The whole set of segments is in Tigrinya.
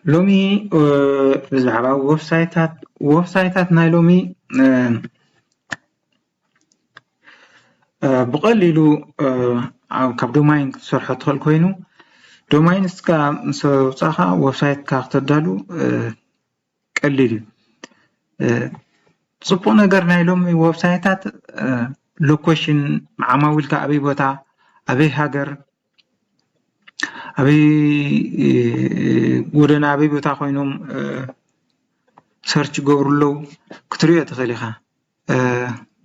ሎሚ ብዛዕባ ዌብሳይታት ዌብሳይታት ናይ ሎሚ ብቐሊሉ ካብ ዶማይን ክትሰርሖ ትኽእል ኮይኑ፣ ዶማይን እስካ ምስ ኣውፃእካ ዌብሳይትካ ክተዳሉ ቀሊል እዩ። ፅቡቕ ነገር ናይ ሎሚ ዌብሳይታት ሎኬሽን፣ ዓማዊልካ ኣበይ ቦታ፣ ኣበይ ሃገር፣ ኣበይ ጎደና፣ ኣበይ ቦታ ኮይኖም ሰርች ይገብሩ ኣለዉ ክትሪኦ ትኽእል ኢኻ።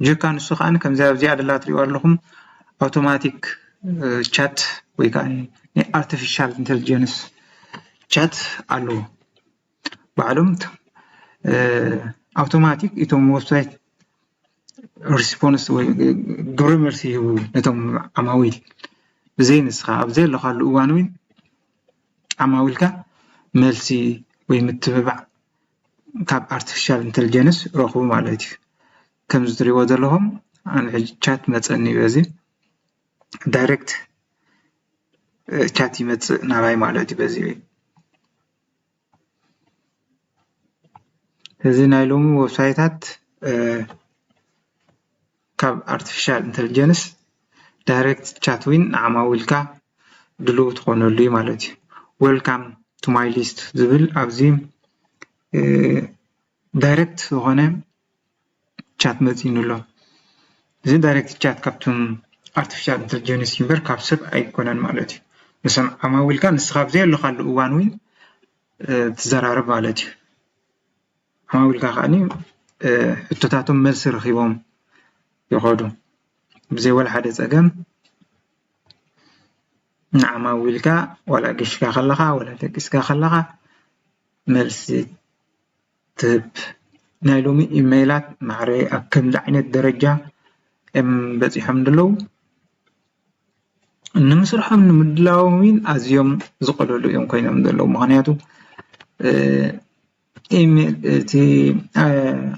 ጀካ ንሱ ከዓ ከምዚ ኣብዚኣ ደላ ትሪእዋ ኣለኹም ኣውቶማቲክ ቻት ወይ ከዓ ናይ ኣርቲፊሻል ኢንቴሊጀንስ ቻት ኣለዎ። ባዕሎም ኣውቶማቲክ እቶም ዌብሳይት ሪስፖንስ ወይ ግብረ መልሲ ይህቡ ነቶም ዓማዊል። ብዘይ ንስኻ ኣብ ዘየለኻሉ እዋን እውን ዓማዊልካ መልሲ ወይ ምትብባዕ ካብ ኣርቲፊሻል ኢንተልጀንስ ረኽቡ ማለት እዩ። ከምዚ ትሪእዎ ዘለኹም ኣነ ሕጂ ቻት መፀኒ በዚ ዳይሬክት ቻት ይመፅእ ናባይ ማለት እዩ። በዚ እዚ ናይ ሎሚ ዌብሳይታት ካብ ኣርቲፊሻል ኢንተልጀንስ ዳይሬክት ቻት ዊን ንዓማዊልካ ድሉው ትኾነሉ እዩ ማለት እዩ። Welcome to my list ዝብል ኣብዚ ዳይሬክት ዝኾነ ቻት መፂኑ ኣሎ። እዚ ዳይሬክት ቻት ካብቶም ኣርቲፊሻል ኢንተልጀንስ እምበር ካብ ሰብ ኣይኮነን ማለት እዩ። ንሶም ዓማዊልካ ንስኻ ኣብ ዘየለኻሉ እዋን እውን ትዘራረብ ማለት እዩ። ዓማዊልካ ከዓኒ ሕቶታቶም መልሲ ረኺቦም ይኸዱ ብዘይ ወላ ሓደ ፀገም። ንዓማዊልካ ዋላ ገሽካ ከለኻ ዋላ ደቂስካ ከለኻ መልሲ ትህብ። ናይ ሎሚ ኢሜይላት ማዕረ ኣብ ከምዚ ዓይነት ደረጃ እዮም በፂሖም ዘለዉ። ንምስርሖም ንምድላዎም እውን ኣዝዮም ዝቐለሉ እዮም ኮይኖም ዘለዉ። ምኽንያቱ እቲ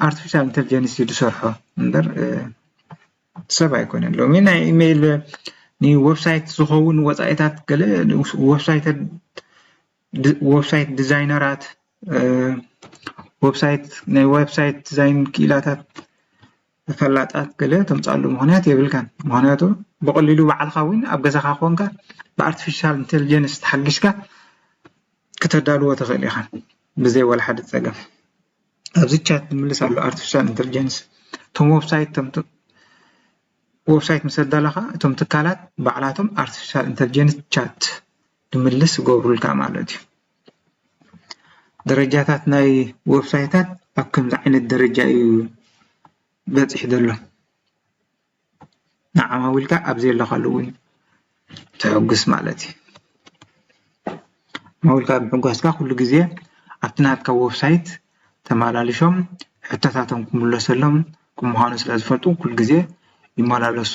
ኣርቲፊሻል ኢንተልጀንስ እዩ ዝሰርሖ እምበር ሰብ ኣይኮነን። ሎሚ ናይ ኢሜይል ንዌብሳይት ዝኸውን ወፃኢታት ገለ ዌብሳይት ዲዛይነራት ዌብሳይት ናይ ዌብሳይት ዲዛይን ክኢላታት ፈላጣት ገለ ተምፃሉ ምኽንያት የብልካን። ምኽንያቱ ብቐሊሉ ባዕልኻ እውን ኣብ ገዛኻ ኮንካ ብኣርቲፊሻል ኢንቴሊጀንስ ተሓጊዝካ ክተዳልዎ ትኽእል ኢኻ ብዘይ ወላ ሓደ ፀገም። ኣብዚ ቻት ዝምልስ ኣሎ ኣርቲፊሻል ኢንቴሊጀንስ እቶም ዌብሳይት ዌብሳይት ምስ ኣዳለኻ እቶም ትካላት ባዕላቶም ኣርቲፊሻል ኢንተልጀንስ ቻት ዝምልስ ይገብሩልካ ማለት እዩ። ደረጃታት ናይ ዌብሳይታት ኣብ ከምዚ ዓይነት ደረጃ እዩ በፂሑ ዘሎ። ንዓማዊልካ ኣብ ዘየለኻሉ እውን ተሐጉስ ማለት እዩ። ዓማዊልካ ብምሕጓስካ ኩሉ ግዜ ኣብቲ ናትካ ዌብሳይት ተመላሊሾም ሕቶታቶም ክምለሰሎም ምዃኑ ስለ ዝፈልጡ ኩሉ ግዜ ይመላለሱ።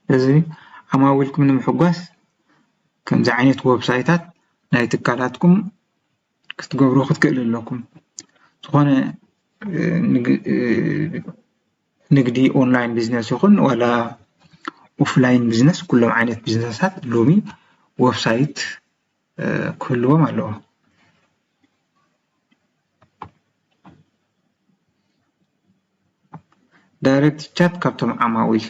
እዚ ዓማዊልኩም ንምሕጓስ ከምዚ ዓይነት ዌብሳይታት ናይ ትካላትኩም ክትገብሩ ክትክእሉ ኣለኩም። ዝኾነ ንግዲ ኦንላይን ቢዝነስ ይኹን ዋላ ኦፍላይን ቢዝነስ ኩሎም ዓይነት ቢዝነሳት ሎሚ ዌብሳይት ክህልዎም ኣለዎ። ዳይሬክት ቻት ካብቶም ዓማዊል